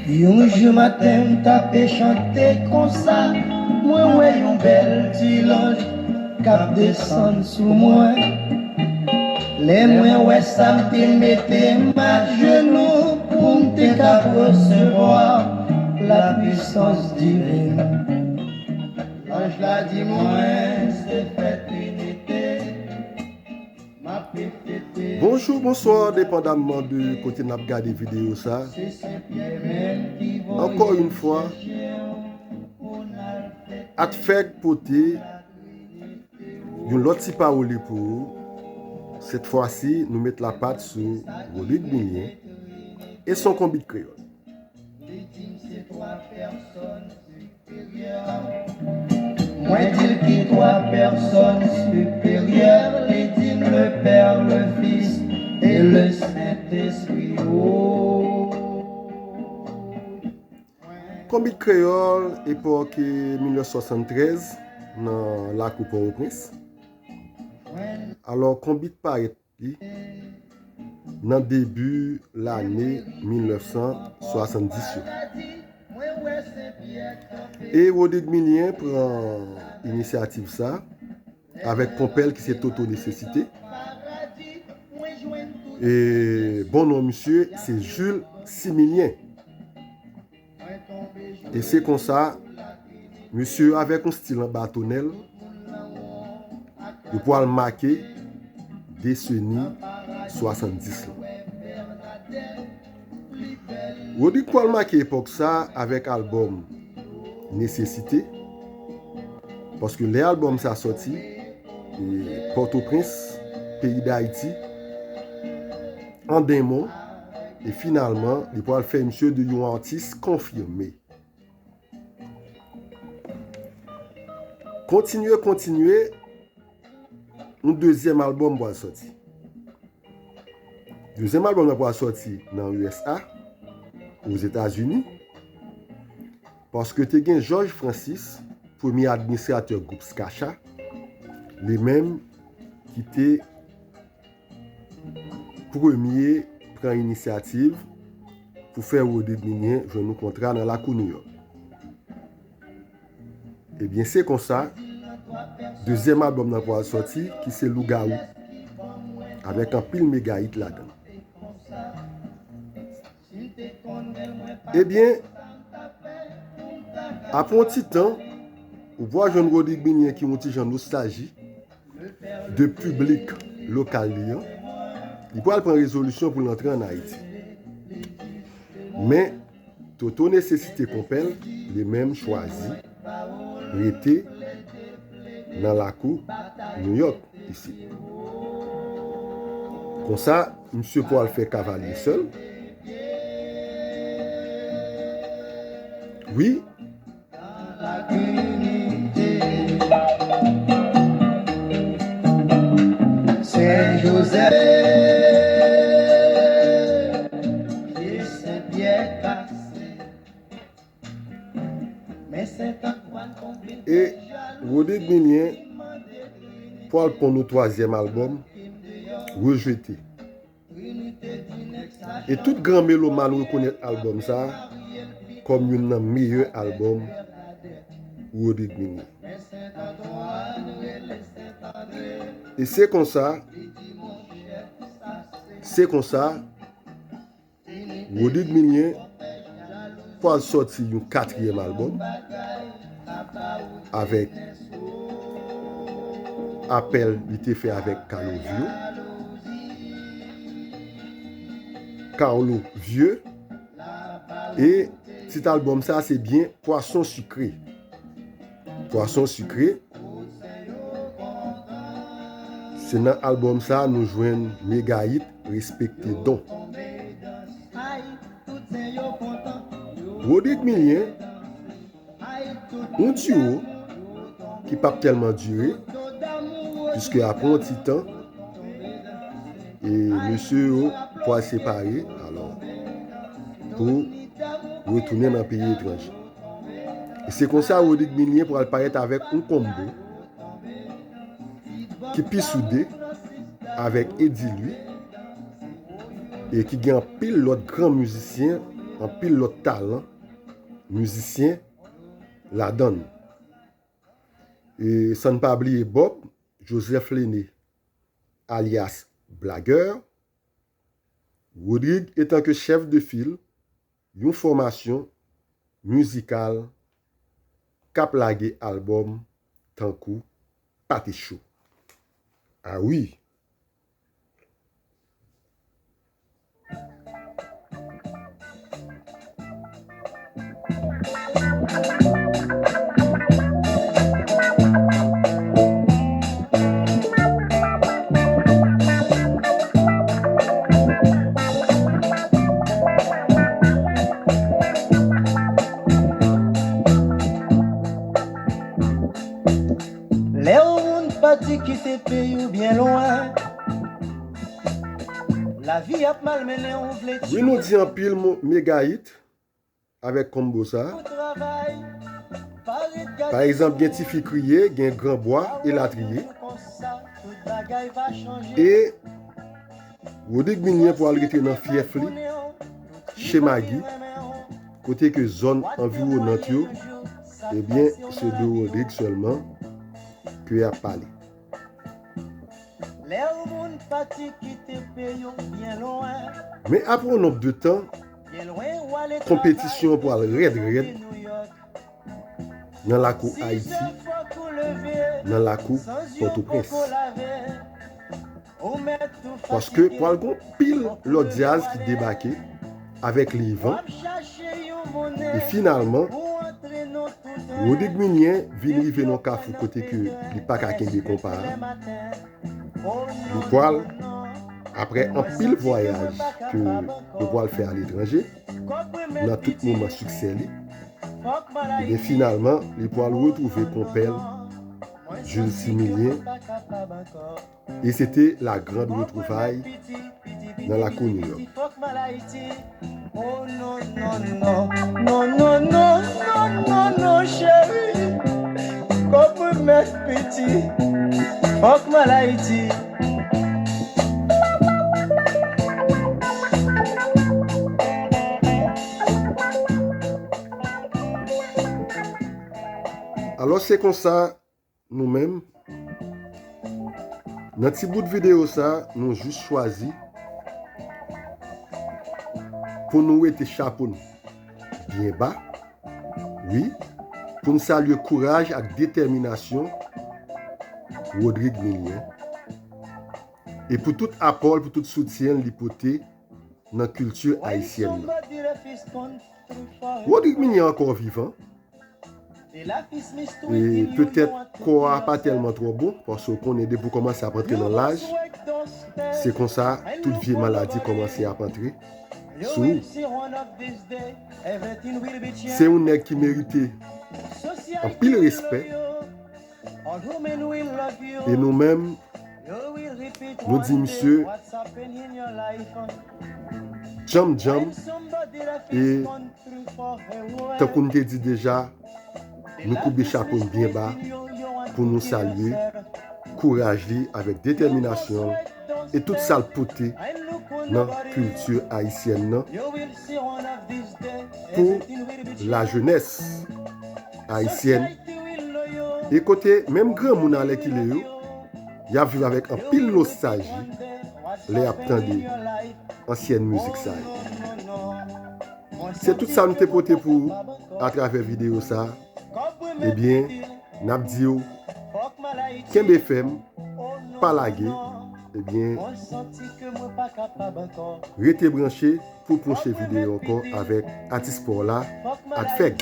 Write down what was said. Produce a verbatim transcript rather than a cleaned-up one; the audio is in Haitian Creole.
Yon jou maten m t ape chante konsa, mwen wè yon bèl ti lanj k ap desann sou mwen. Lè mwen wè sa, m te mete m ajenou pou m te ka resevwa la puissance divine. Lanj la di mwen, se fèt inite. Bonjou, bonswa, depandamman de kote n ap gade videyo sa. Ankò yon fwa, Atfèg pote yon lòt ti pawoli pou ou. Sèt fwa si, nou met lapat sou Rodrigue Milien e son konbit kreyòl. Mwen di l ki twa pèsòn siperyè, li di m le Père, le Fils et le Saint-Esprit. Oh. Konbit kreyòl, epòk mil nèf san swasanntrèz, nan lakou Pòtoprens. Alò, konbit parèt li nan debi lane mil nèf san swasanndis yo. E Rodrigue Milien pran inisyativ sa avèk konpè l ki se Toto Nesesite. E bon non misye se Jules Similien. E se konsa, mesye yo avèk yon stil anba tonèl, yo pral make deseni swasanndis lan. Rodrigue pral make epòk sa avèk albòm Nesesite, paske lè albòm sa sòti, e Pòtoprens, peyi Dayiti, an denmon, e finalman, li pral fè misye de yon atis konfime. Kontinye, kontinye, yon dezyèm albòm pral sòti. Dezyèm albòm nan pral sòti nan U S A, Ozetazini, paske te gen George Francis, premye administratè gwoup Skacha, li menm ki te premye pran inisyativ pou fè Rodrigue Milien jwenn yon kontra nan lakou Nouyòk. Ebyen, se konsa, dezyèm albòm nan pral sòti, ki se Lougawou, avèk anpil mega hit ladan l. Ebyen, apre yon ti tan, ou pral jwenn Rodrigue Milien ki yon ti jan nostalji de piblik lokal li an, li pral pran rezolisyon pou l antre ann Ayiti. Men, Toto Nesesite konpè l, li menm chwazi rete nan lakou Nouyòk isit. Konsa, misye pral fè kavalye sèl. Wi, Sen Jozèf, Pye Sen Pyè kase. Men Sent Antwàn konbit. E Rodrigue Milien pral ponn yon twazyèm albòm, Rejete. E tout gran melomàn rekonèt albòm sa a kòm youn nan meyè albòm Rodrigue Milien. E se konsa, se konsa, Rodrigue Milien pral sòti yon katriyèm albòm avèk apèl li te fè avèk Carlo Vieux. Carlo Vieux. E tit albòm sa se byen Pwason Sikre. Pwason Sikre. Se nan albòm sa nou jwenn mega hit Respekte Don. Rodrigue Milien, yon diwo ki p ap tèlman dire, piske apre yon ti tan, e mesye yo pral separe, alò, pou retounen nan peyi etranje. E se konsa Rodrigue Milien pral parèt avèk yon konbo ki pi soude avèk Eddy Louis e ki gen anpil lòt gran mizisyen anpil lòt talan mizisyen ladan l. E san n pa bliye Bob Joseph Lene, alyas Blagè, Rodrigue etanke chèf de fil yon fòmasyon mizikal k ap lage albòm tankou Pate Cho. A wi! Lè yon moun pati kite peyi w byen lwen, lavi ap malmennen w vle Wi, nou di anpil mo- mega hit avèk konbo sa. Pa egzanp, gen Tifi Kriye, gen Gran Bwa, elatriye. E Rodrigue Milien pral rete nan fyèf li, Chemagi, kote ke zòn anviwonant yo, ebyen, se de Rodrigue sèlman ke y ap pale. Lè yon moun pati kite peyi w byen lwen, Men apre yon nonb de tan, byen lwen w ale konpetisyon an pral rèd rèd nan lakou Ayiti, nan lakou Pòtoprens. Paske pral gon pil lòt djaz ki debake avèk livan. E finalman, Rodrigue Milien vin rive nan kafou kote ke li pa ka kenbe konpa a. Li pral, apre anpil vwayaj ke yo pral fè aletranje, nan tout moman siksè li, ebyen finalman, li pral retwouve konpè l, Jules Similien, e se te la grande retrouvaille nan lakou New York. Oh non, non, non, non, non, non, non, non, non, cheri. Kòb mwen mèt piti. Fòk m al Ayiti. Alò, se konsa, nou menm, nan ti bout videyo sa, nou jis chwazi pou nou wete chapo n byen ba, wi, pou n salye kouraj ak detèminasyon Rodrigue Milien, e pou tout apò l, pou tout soutyen l li pote nan kilti ayisyèn nan. Rodrigue Milien ankò vivan. E petèt kò a pa tèlman twò bon, paske w konnen depi w kòmanse ap antre nan laj, se konsa tout vye maladi kòmanse ap antre sou ou. Se yon nèg ki merite anpil respè. E nou menm, nou di misye djanm djanm e tankou n te di deja, nou koube chapo n byen ba pou nou salye kouraj li avèk detèminasyon l e tout sa l pote nan kilti ayisyèn nan pou lajenès ayisyèn. E kote menm granmoun alèkile yo, y ap viv avèk anpil nostalji lè y ap tande ansyèn mizik sa yo. Se tout sa m te pote pou ou atravè videyo sa. Ebyen, n ap di w, kenbe fèm, pa lage. Ebyen, rete branche pou pwochen videyo ankò avèk atis pa w la, Atfèg.